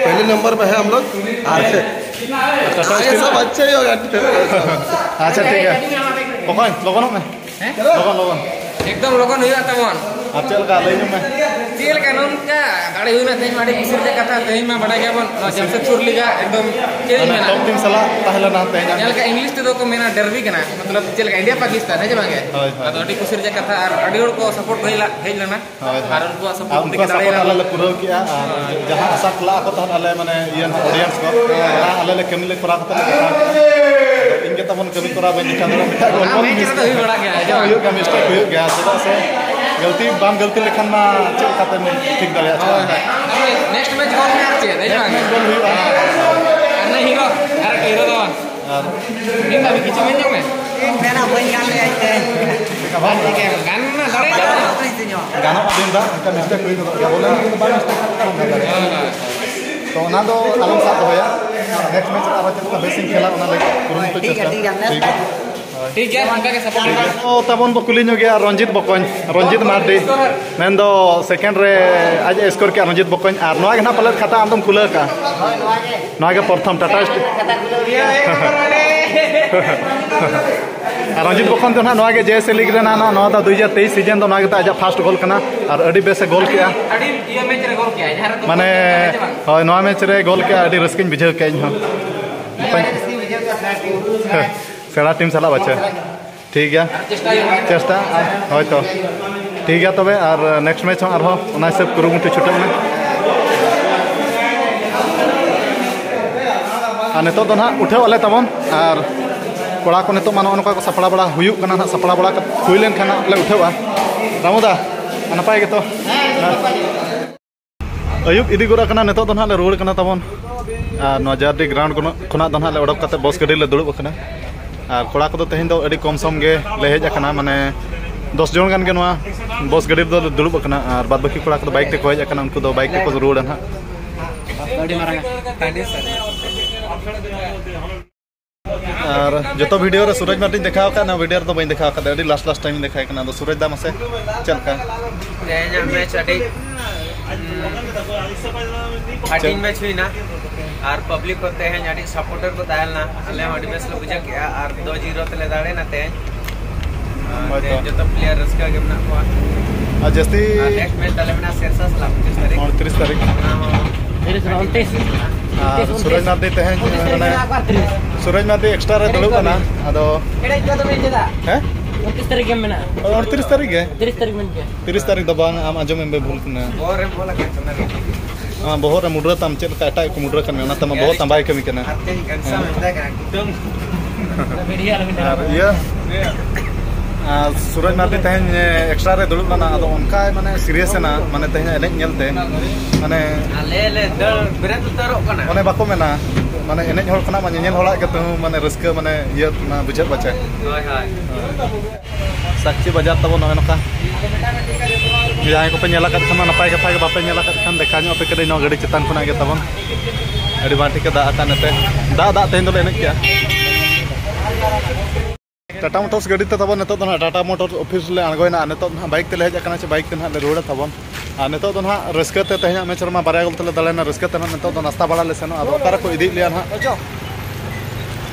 ᱯᱮᱦᱞᱮ ᱱᱚᱢᱵᱚᱨ ᱯᱮ ᱦᱮ ᱦᱟᱢ ᱞᱳᱜ, ᱟᱨ ᱴᱟᱴᱟ ᱟᱜᱮ ᱥᱴᱤᱞ᱾ ᱥᱚᱵ ᱟᱪᱪᱷᱟ ᱦᱤ ᱦᱳᱜᱟ᱾ ᱟᱪᱪᱷᱟ, ᱴᱷᱤᱠ ᱦᱮ᱾ ᱵᱚᱠᱚᱧ, ᱞᱚᱜᱚᱱᱚᱜ ᱢᱮ᱾ ᱦᱮᱸ? ᱞᱚᱜᱚᱱ, ᱞᱚᱜᱚᱱ᱾ ᱮᱠᱫᱚᱢ ᱞᱚᱜᱚᱱ ᱦᱩᱭᱩᱜᱼᱟ ᱛᱟᱵᱚᱱ᱾ ᱟᱨ ᱪᱮᱫ ᱞᱮᱠᱟ ᱞᱟᱹᱭ ᱧᱚᱜ ᱢᱮ? ᱪᱮᱫ ᱞᱮᱠᱟ ᱱᱚᱝᱠᱟ ᱫᱟᱲᱮ ᱦᱩᱭᱱᱟ ᱛᱮᱦᱮᱧ ᱢᱟ, ᱟᱹᱰᱤ ᱠᱩᱥᱤ ᱨᱮᱭᱟᱜ ᱠᱟᱛᱷᱟ᱾ ᱛᱮᱦᱮᱧ ᱢᱟ ᱵᱟᱰᱟᱭ ᱜᱮᱭᱟᱵᱚᱱ, ᱱᱚᱣᱟ ᱡᱟᱢᱥᱮᱫᱽᱯᱩᱨ ᱞᱤᱜᱟ ᱮᱠᱫᱚᱢ ᱪᱮᱫ ᱤᱧ ᱢᱟᱱᱮ ᱢᱮᱱᱟ? ᱴᱚᱯ ᱴᱤᱢ ᱥᱟᱞᱟᱜ ᱛᱟᱦᱮᱸ ᱞᱮᱱᱟ ᱛᱮᱦᱮᱧ᱾ ᱧᱮᱞ ᱞᱮᱠᱟ ᱤᱝᱞᱤᱥ ᱛᱮᱫᱚ ᱠᱚ ᱢᱮᱱᱟ ᱰᱟᱨᱵᱤ ᱠᱟᱱᱟ, ᱢᱚᱛᱞᱚᱵ ᱪᱮᱫ ᱞᱮᱠᱟ ᱤᱱᱰᱤᱭᱟ ᱯᱟᱠᱤᱥᱛᱟᱱ, ᱦᱮᱸ ᱪᱮ ᱵᱟᱝ ᱜᱮ? ᱦᱳᱭ, ᱦᱳᱭ᱾ ᱟᱫᱚ ᱟᱹᱰᱤ ᱠᱩᱥᱤ ᱨᱮᱭᱟᱜ ᱠᱟᱛᱷᱟ, ᱟᱨ ᱟᱹᱰᱤ ᱦᱚᱲ ᱠᱚ ᱥᱟᱯᱳᱨᱴ ᱦᱮᱡ ᱞᱟ-, ᱦᱮᱡ ᱞᱮᱱᱟ᱾ ᱦᱳᱭ, ᱦᱳᱭ᱾ ᱟᱨ ᱩᱱᱠᱩᱣᱟᱜ ᱥᱟᱯᱳᱨᱴ ᱟᱨ ᱛᱮᱜᱮ ᱩᱱᱠᱩᱣᱟᱜ ᱫᱟᱲᱮ ᱥᱟᱯᱳᱨᱴ ᱭᱮᱱᱟ ᱟᱞᱮ ᱵᱚᱱ᱾ ᱞᱮ ᱯᱩᱨᱟᱹᱣ ᱠᱮᱜᱼᱟ, ᱟᱨ ᱡᱟᱦᱟᱸ ᱟᱥᱟ ᱠᱚ ᱞᱟᱜ ᱠᱚ ᱛᱟᱦᱮᱸᱫ ᱟᱞᱮ, ᱢᱟᱱᱮ, ᱤᱭᱟᱹ ᱚᱰᱤᱭᱮᱱᱥ ᱠᱚ, ᱚᱱᱟ ᱟᱞᱮ ᱞᱮ ᱠᱟᱹᱢᱤ ᱞᱮ ᱠᱚᱨᱟᱣ ᱠᱮᱜᱼᱟ᱾ ᱤᱧ ᱜᱮ ᱛᱟᱵᱚᱱ ᱠᱟᱹᱢᱤ ᱠᱚᱨᱟᱣ ᱵᱟᱹᱧ ᱫᱮᱠᱷᱟᱣ ᱫᱟᱲᱮᱭᱟᱜ ᱢᱤᱫᱴᱟᱝ ᱜᱚᱞᱯᱷᱚ ᱚᱱᱟ ᱢᱮᱪ ᱨᱮᱫᱚ ᱦᱩᱭ ᱵᱟᱲᱟᱜ ᱜᱮᱭᱟ, ᱦᱮᱸ ᱥᱮ ᱵᱟᱝ? ᱦᱩᱭᱩᱜ ᱜᱮᱭᱟ, ᱢᱤᱥᱴᱮᱠ ᱦᱩᱭᱩᱜ ᱜᱮᱭᱟ, ᱪᱮᱫᱟᱜ ᱥᱮ ᱜᱟᱹᱞᱛᱤ ᱵᱟᱢ ᱜᱟᱹᱞᱛᱤ ᱞᱮᱠᱷᱟᱱ ᱢᱟ ᱪᱮᱫ ᱞᱮᱠᱟᱛᱮᱢ ᱴᱷᱤᱠ ᱫᱟᱲᱮᱭᱟᱜᱼᱟ? ᱦᱳᱭ, ᱦᱳᱭ᱾ ᱱᱮᱠᱥᱴ ᱢᱮᱪ ᱜᱚᱞ ᱢᱮ ᱟᱨ ᱪᱮᱫ, ᱦᱮᱸ ᱥᱮ ᱵᱟᱝ? ᱱᱮᱠᱥᱴ ᱢᱮᱪ ᱜᱚᱞ ᱦᱩᱭᱩᱜᱼᱟ᱾ ᱟᱨ ᱱᱩᱭ ᱦᱤᱨᱳ, ᱟᱨ ᱦᱤᱨᱳ ᱫᱚ ᱵᱟᱝ᱾ ᱟᱨ ᱤᱧ ᱫᱚ ᱠᱤᱪᱷᱩ ᱢᱮᱱ ᱧᱚᱜ ᱢᱮ᱾ ᱤᱧ ᱢᱮᱱᱟ ᱵᱟᱹᱧ ᱜᱟᱱ ᱞᱮᱫᱼᱟ ᱤᱧ ᱛᱮ᱾ ᱪᱮᱫ ᱞᱮᱠᱟ ᱵᱟᱝ ᱜᱟᱱᱚᱜᱼᱟ? ᱴᱷᱤᱠ ᱜᱮᱭᱟ, ᱜᱟᱱ ᱢᱟ ᱫᱟᱲᱮᱭᱟᱜ ᱜᱮᱭᱟ᱾ ᱵᱟᱹᱧ ᱥᱮᱱᱚᱜᱼᱟ᱾ ᱜᱟᱱᱚᱜᱼᱟ ᱫᱤᱱ ᱫᱚ ᱚᱱᱠᱟ ᱢᱤᱥᱴᱮᱠ ᱦᱩᱭ ᱜᱚᱫᱚᱜ ᱜᱮᱭᱟ, ᱵᱚᱞᱮ ᱩᱱᱠᱩ ᱫᱚ ᱵᱟᱝ ᱢᱤᱥᱴᱮᱠ ᱠᱟᱱᱟ, ᱵᱟᱝ ᱜᱟᱱ ᱫᱟᱲᱮᱭᱟᱜᱼᱟ᱾ ᱦᱳᱭ, ᱦᱳᱭ᱾ ᱛᱚ ᱚᱱᱟ ᱫᱚ ᱟᱞᱚᱢ ᱥᱟᱵ ᱫᱚᱦᱚᱭᱟ᱾ ᱱᱮᱠᱥᱴ ᱢᱮᱪ ᱨᱮ ᱟᱨᱚ ᱪᱮᱫ ᱞᱮᱠᱟ ᱵᱮᱥᱤᱧ ᱠᱷᱮᱞᱟ, ᱚᱱᱟ ᱞᱟᱹᱜᱤᱫ ᱠᱩᱨᱩᱢᱩᱴᱩ ᱴᱷᱤᱠ ᱜᱮᱭᱟ, ᱪᱮᱥᱴᱟ᱾ ᱴᱷᱤᱠ ᱜᱮᱭᱟ, ᱱᱮᱠᱥᱴ ᱴᱷᱤᱠ ᱜᱮᱭᱟ᱾ ᱴᱷᱤᱠ ᱜᱮᱭᱟ, ᱚᱱᱠᱟ ᱜᱮ ᱥᱟᱯᱳᱨᱴ ᱴᱷᱤᱠ ᱜᱮᱭᱟ᱾ ᱛᱚ ᱛᱟᱵᱚᱱ ᱵᱚ ᱠᱩᱞᱤ ᱧᱚᱜᱮᱭᱟ ᱨᱚᱧᱡᱤᱛ ᱵᱚᱠᱚᱧ, ᱨᱚᱧᱡᱤᱛ ᱢᱟᱨᱰᱤ, ᱢᱮᱱᱫᱚ ᱥᱮᱠᱮᱱᱰ ᱨᱮ ᱟᱡ ᱮ ᱥᱠᱳᱨ ᱠᱮᱜᱼᱟ, ᱨᱚᱧᱡᱤᱛ ᱵᱚᱠᱚᱧ, ᱟᱨ ᱱᱚᱣᱟ ᱜᱮ ᱱᱟᱦᱟᱜ ᱯᱟᱞᱮᱫ ᱠᱷᱟᱛᱟ ᱟᱢ ᱫᱚᱢ ᱠᱷᱩᱞᱟᱹᱣ ᱠᱟᱜᱼᱟ᱾ ᱦᱳᱭ, ᱱᱚᱣᱟ ᱜᱮ᱾ ᱱᱚᱣᱟ ᱜᱮ ᱯᱨᱚᱛᱷᱚᱢ ᱴᱟᱴᱟ ᱥᱴᱤᱞ᱾ ᱠᱷᱟᱛᱟ ᱠᱷᱩᱞᱟᱹᱣ ᱦᱩᱭᱩᱜᱼᱟ᱾ ᱟᱨ ᱨᱚᱧᱡᱤᱛ ᱵᱚᱠᱷᱚᱱ ᱫᱚ ᱱᱟᱦᱟᱜ ᱱᱚᱣᱟ ᱜᱮ ᱡᱮ ᱮᱥ ᱮ ᱞᱤᱜᱽ ᱨᱮ ᱱᱟᱦᱟᱜ ᱱᱚᱣᱟ ᱫᱚ ᱫᱩ ᱦᱟᱡᱟᱨ ᱛᱮᱭᱤᱥ ᱥᱤᱡᱮᱱ ᱫᱚ ᱱᱚᱣᱟ ᱜᱮ ᱛᱟᱭ ᱟᱡᱟᱜ ᱯᱷᱟᱥᱴ ᱜᱳᱞ ᱠᱟᱱᱟ᱾ ᱟᱨ ᱟᱹᱰᱤ ᱵᱮᱥ ᱮ ᱜᱳᱞ ᱠᱮᱜᱼᱟ, ᱡᱟᱦᱟᱸ ᱨᱮ ᱢᱟᱱᱮ, ᱦᱳᱭ, ᱱᱚᱣᱟ ᱢᱮᱪ ᱨᱮ ᱜᱳᱞ ᱠᱮᱜᱼᱟ, ᱟᱹᱰᱤ ᱨᱟᱹᱥᱠᱟᱹᱧ ᱵᱩᱡᱷᱟᱹᱣ ᱠᱮᱜᱼᱟ ᱤᱧ ᱦᱚᱸ᱾ ᱥᱮᱬᱟ ᱴᱤᱢ ᱥᱟᱞᱟᱜ ᱵᱟᱪᱷᱟ᱾ ᱴᱷᱤᱠ ᱜᱮᱭᱟ, ᱪᱮᱥᱴᱟ, ᱦᱳᱭ ᱛᱚ᱾ ᱴᱷᱤᱠ ᱜᱮᱭᱟ ᱛᱚᱵᱮ, ᱟᱨ ᱱᱮᱠᱥᱴ ᱢᱮᱪ ᱦᱚᱸ ᱟᱨᱦᱚᱸ ᱚᱱᱟ ᱦᱤᱥᱟᱹᱵ ᱠᱩᱨᱩᱢᱩᱴᱩ ᱪᱷᱩᱴᱟᱹᱜ ᱢᱮ᱾ ᱟᱨ ᱱᱤᱛᱚᱜ ᱫᱚ ᱱᱟᱦᱟᱜ ᱩᱴᱷᱟᱹᱣ ᱟᱞᱮ ᱛᱟᱵᱚᱱ, ᱟᱨ ᱠᱚᱲᱟ ᱠᱚ ᱱᱤᱛᱚᱜ ᱢᱟ ᱱᱚᱜᱼᱚ ᱱᱚᱝᱠᱟ ᱠᱚ ᱥᱟᱯᱲᱟᱣ ᱵᱟᱲᱟ ᱦᱩᱭᱩᱜ ᱠᱟᱱᱟ ᱱᱟᱦᱟᱜ, ᱥᱟᱯᱲᱟᱣ ᱵᱟᱲᱟ ᱠᱟᱛᱮ ᱦᱩᱭ ᱞᱮᱱᱠᱷᱟᱱ ᱱᱟᱦᱟᱜ ᱞᱮ ᱩᱴᱷᱟᱹᱣᱟ᱾ ᱨᱟᱢᱩᱫᱟ, ᱱᱟᱯᱟᱭ ᱜᱮᱛᱚ? ᱟᱹᱭᱩᱵ ᱤᱫᱤ ᱜᱚᱫ ᱟᱠᱟᱱᱟ, ᱱᱤᱛᱚᱜ ᱫᱚ ᱱᱟᱦᱟᱜ ᱞᱮ ᱨᱩᱣᱟᱹᱲ ᱠᱟᱱᱟ ᱛᱟᱵᱚᱱ᱾ ᱟᱨ ᱱᱚᱣᱟ ᱡᱟᱨᱰᱤ ᱜᱨᱟᱣᱩᱱᱰ ᱠᱷᱚᱱᱟᱜ ᱫᱚ ᱱᱟᱦᱟᱜ ᱞᱮ ᱚᱰᱚᱠ ᱠᱟᱛᱮ ᱵᱚᱥ ᱜᱟᱹᱰᱤ ᱞᱮ ᱫᱩᱲᱩᱵ ᱟᱠᱟᱱᱟ᱾ ᱟᱨ ᱠᱚᱲᱟ ᱠᱚᱫᱚ ᱛᱮᱦᱮᱧ ᱫᱚ ᱟᱹᱰᱤ ᱠᱚᱢ ᱥᱚᱢ ᱜᱮ ᱞᱮ ᱦᱮᱡ ᱟᱠᱟᱱᱟ, ᱢᱟᱱᱮ ᱫᱚᱥ ᱡᱚᱱ ᱜᱟᱱ ᱜᱮ ᱱᱚᱣᱟ ᱵᱚᱥ ᱜᱟᱹᱰᱤ ᱨᱮᱫᱚ ᱞᱮ ᱫᱩᱲᱩᱵ ᱟᱠᱟᱱᱟ᱾ ᱟᱨ ᱵᱟᱫ ᱵᱟᱹᱠᱤ ᱠᱚᱲᱟ ᱠᱚᱫᱚ ᱵᱟᱭᱤᱠ ᱛᱮᱠᱚ ᱦᱮᱡ ᱟᱠᱟᱱᱟ, ᱩᱱᱠᱩ ᱫᱚ ᱵᱟᱭᱤᱠ ᱛᱮᱠᱚ ᱨᱩᱣᱟᱹᱲᱟ ᱱᱟᱦᱟᱜ᱾ ᱟᱹᱰᱤ ᱢᱟᱨᱟᱝ ᱟᱨ ᱡᱚᱛᱚ ᱵᱷᱤᱰᱤᱭᱳ ᱨᱮ ᱥᱩᱨᱟᱡᱽ ᱢᱟᱨᱰᱤᱧ ᱫᱮᱠᱷᱟᱣ ᱟᱠᱟᱫ, ᱱᱚᱣᱟ ᱵᱷᱤᱰᱤᱭᱳ ᱨᱮᱫᱚ ᱵᱟᱹᱧ ᱫᱮᱠᱷᱟᱣ ᱟᱠᱟᱫᱟ, ᱟᱹᱰᱤ ᱞᱟᱥᱴ ᱞᱟᱥᱴ ᱴᱟᱭᱤᱢ ᱤᱧ ᱫᱮᱠᱷᱟᱣ ᱠᱟᱱᱟ᱾ ᱟᱫᱚ ᱥᱩᱨᱟᱡᱽ ᱫᱟ, ᱢᱟᱥᱮ ᱪᱮᱫ ᱞᱮᱠᱟ? ᱛᱮᱦᱮᱧᱟᱜ ᱢᱮᱪ ᱟᱹᱰᱤ ᱦᱟᱹᱴᱤᱧ ᱢᱮᱪ ᱦᱩᱭᱱᱟ ᱟᱨ ᱯᱟᱵᱽᱞᱤᱠ ᱠᱚ ᱛᱮᱦᱮᱧ ᱟᱹᱰᱤ ᱥᱟᱯᱳᱨᱴᱟᱨ ᱠᱚ ᱛᱟᱦᱮᱸ ᱞᱮᱱᱟ᱾ ᱟᱞᱮ ᱦᱚᱸ ᱟᱹᱰᱤ ᱵᱮᱥ ᱞᱮ ᱵᱩᱡᱷᱟᱹᱣ ᱠᱮᱜᱼᱟ ᱟᱨ ᱫᱩ ᱡᱤᱨᱳ ᱛᱮᱞᱮ ᱫᱟᱲᱮᱭᱮᱱᱟ ᱛᱮᱦᱮᱧ᱾ ᱟᱨ ᱦᱳᱭ ᱛᱚ᱾ ᱛᱮᱦᱮᱧ ᱡᱚᱛᱚ ᱯᱞᱮᱭᱟᱨ ᱨᱟᱹᱥᱠᱟᱹ ᱜᱮ ᱢᱮᱱᱟᱜ ᱠᱚᱣᱟ᱾ ᱟᱨ ᱡᱟᱹᱥᱛᱤ ᱟᱨ ᱱᱮᱠᱥᱴ ᱢᱮᱪ ᱛᱟᱞᱮ ᱢᱮᱱᱟᱜᱼᱟ ᱥᱮᱨᱥᱟ ᱥᱟᱞᱟᱜ ᱯᱚᱸᱪᱤᱥ ᱛᱟᱹᱨᱤᱠᱷ᱾ ᱩᱱᱛᱨᱤᱥ ᱛᱟᱹᱨᱤᱠᱷ᱾ ᱚᱱᱟ ᱦᱚᱸ ᱛᱤᱨᱤᱥ ᱨᱮ ᱩᱱᱛᱨᱤᱥ᱾ ᱟᱨ ᱥᱩᱨᱟᱡᱽ ᱢᱟᱨᱰᱤ ᱛᱮᱦᱮᱧ, ᱢᱟᱱᱮ, ᱥᱩᱨᱟᱡᱽ ᱢᱟᱨᱰᱤ ᱮᱠᱥᱴᱨᱟ ᱨᱮ ᱫᱩᱲᱩᱵ ᱠᱟᱱᱟ᱾ ᱟᱫᱚ ᱦᱮᱸ? ᱩᱱᱛᱨᱤᱥ ᱛᱟᱹᱨᱤᱠᱷ ᱜᱮ ᱢᱮᱱᱟᱜᱼᱟ᱾ ᱚ, ᱩᱱᱛᱨᱤᱥ ᱛᱟᱹᱨᱤᱠᱷ ᱜᱮ? ᱛᱤᱨᱤᱥ ᱛᱟᱹᱨᱤᱠᱷ ᱢᱮᱱ ᱜᱮ᱾ ᱛᱤᱨᱤᱥ ᱛᱟᱹᱨᱤᱠᱷ ᱫᱚ ᱵᱟᱝ, ᱟᱢ ᱟᱸᱡᱚᱢ ᱮᱢ ᱵᱷᱩᱞ ᱠᱟᱱᱟ᱾ ᱵᱚᱦᱚᱜ ᱨᱮ ᱵᱚᱞ ᱟᱠᱟᱱ ᱛᱟᱢᱟ᱾ ᱟᱢᱟᱜ ᱵᱚᱦᱚᱜ ᱨᱮ ᱢᱩᱰᱨᱟᱹ ᱛᱟᱢ, ᱪᱮᱫ ᱞᱮᱠᱟ ᱮᱴᱟᱜ ᱠᱚ ᱢᱩᱰᱨᱟᱹ ᱠᱟᱱ ᱢᱮ, ᱚᱱᱟᱛᱮ ᱟᱢᱟᱜ ᱵᱚᱦᱚᱜ ᱛᱟᱢᱵᱟᱭ ᱠᱟᱹᱢᱤ ᱠᱟᱱᱟ᱾ ᱟᱨ ᱛᱮᱦᱮᱧ ᱜᱟᱱᱥᱟ ᱦᱮᱸ᱾ ᱢᱮᱱᱫᱟ ᱠᱟᱱᱟ, ᱮᱠᱫᱚᱢ᱾ ᱟᱨ ᱤᱭᱟᱹ, ᱟᱨ ᱥᱩᱨᱟᱡᱽ ᱢᱟᱨᱰᱤ ᱛᱮᱦᱮᱧ ᱮᱠᱥᱴᱨᱟ ᱨᱮ ᱫᱩᱲᱩᱵ ᱞᱮᱱᱟ, ᱟᱫᱚ ᱚᱱᱠᱟᱭ, ᱢᱟᱱᱮ, ᱥᱤᱨᱤᱭᱟᱥ ᱮᱱᱟ, ᱢᱟᱱᱮ, ᱛᱮᱦᱮᱧᱟᱜ ᱮᱱᱮᱡ ᱧᱮᱞᱛᱮ, ᱢᱟᱱᱮ, ᱟᱞᱮ ᱞᱮ ᱫᱟᱹᱲ ᱵᱮᱨᱮᱫ ᱩᱛᱟᱹᱨᱚᱜ ᱠᱟᱱᱟ᱾ ᱚᱱᱮ ᱵᱟᱠᱚ ᱢᱮᱱᱟ, ᱢᱟᱱᱮ, ᱮᱱᱮᱡ ᱦᱚᱲ ᱠᱷᱚᱱᱟᱜ ᱢᱟ ᱧᱮᱧᱮᱞ ᱦᱚᱲᱟᱜ ᱜᱮ ᱛᱟᱹᱦᱩ, ᱢᱟᱱᱮ, ᱨᱟᱹᱥᱠᱟᱹ, ᱢᱟᱱᱮ, ᱤᱭᱟᱹ, ᱚᱱᱟ ᱵᱩᱡᱷᱟᱹᱜ ᱯᱟᱪᱮ᱾ ᱦᱳᱭ, ᱦᱳᱭ᱾ ᱥᱟᱠᱪᱤ ᱵᱟᱡᱟᱨ ᱛᱟᱵᱚᱱ ᱱᱚᱜᱼᱚᱭ ᱱᱚᱝᱠᱟ᱾ ᱡᱟᱦᱟᱸᱭ ᱠᱚᱯᱮ ᱧᱮᱞ ᱟᱠᱟᱫ ᱠᱷᱟᱱ ᱢᱟ ᱱᱟᱯᱟᱭ ᱠᱟᱛᱷᱟ ᱜᱮ, ᱵᱟᱯᱮ ᱧᱮᱞ ᱟᱠᱟᱫ ᱠᱷᱟᱱ ᱫᱮᱠᱷᱟᱣ ᱧᱚᱜ ᱟᱯᱮ ᱠᱟᱹᱱᱟᱹᱧ ᱱᱚᱣᱟ ᱜᱟᱹᱰᱤ ᱪᱮᱛᱟᱱ ᱠᱷᱚᱱᱟᱜ ᱜᱮ ᱛᱟᱵᱚᱱ᱾ ᱟᱹᱰᱤ ᱵᱟᱝ ᱴᱷᱤᱠ ᱮ ᱫᱟᱜ ᱟᱠᱟᱫ ᱱᱚᱛᱮ᱾ ᱫᱟᱜ, ᱫᱟᱜ ᱛᱮᱦᱮᱧ ᱫᱚᱞᱮ ᱮᱱᱮᱡ ᱠᱮᱜᱼᱟ᱾ ᱴᱟᱴᱟ ᱢᱳᱴᱚᱨᱥ ᱜᱟᱹᱰᱤ ᱛᱮ ᱛᱟᱵᱚᱱ ᱱᱤᱛᱚᱜ ᱫᱚ ᱱᱟᱦᱟᱜ ᱴᱟᱴᱟ ᱢᱳᱴᱚᱨᱥ ᱚᱯᱷᱤᱥ ᱞᱮ ᱟᱬᱜᱚᱭᱮᱱᱟ᱾ ᱟᱨ ᱱᱤᱛᱚᱜ ᱫᱚ ᱱᱟᱦᱟᱜ ᱵᱟᱭᱤᱠ ᱛᱮᱞᱮ ᱦᱮᱡ ᱟᱠᱟᱱᱟ, ᱥᱮ ᱵᱟᱭᱤᱠ ᱛᱮ ᱱᱟᱦᱟᱜ ᱞᱮ ᱨᱩᱣᱟᱹᱲᱟ ᱛᱟᱵᱚᱱ᱾ ᱟᱨ ᱱᱤᱛᱚᱜ ᱫᱚ ᱱᱟᱦᱟᱜ ᱨᱟᱹᱥᱠᱟᱹ ᱛᱮ ᱛᱮᱦᱮᱧᱟᱜ ᱢᱮᱪ ᱨᱮᱢᱟ ᱵᱟᱨᱭᱟ ᱜᱳᱞ ᱛᱮᱞᱮ ᱫᱟᱲᱮᱭᱮᱱᱟ, ᱨᱟᱹᱥᱠᱟᱹ ᱛᱮ ᱱᱟᱦᱟᱜ ᱱᱤᱛᱚᱜ ᱫᱚ ᱱᱟᱥᱛᱟ ᱵᱟᱲᱟ ᱞᱮ ᱥᱮᱱᱚᱜᱼᱟ᱾ ᱟᱫᱚ ᱚᱠᱟ ᱨᱮᱠᱚ ᱤᱫᱤᱭᱮᱫ ᱞᱮᱭᱟ ᱱᱟᱦᱟᱜ?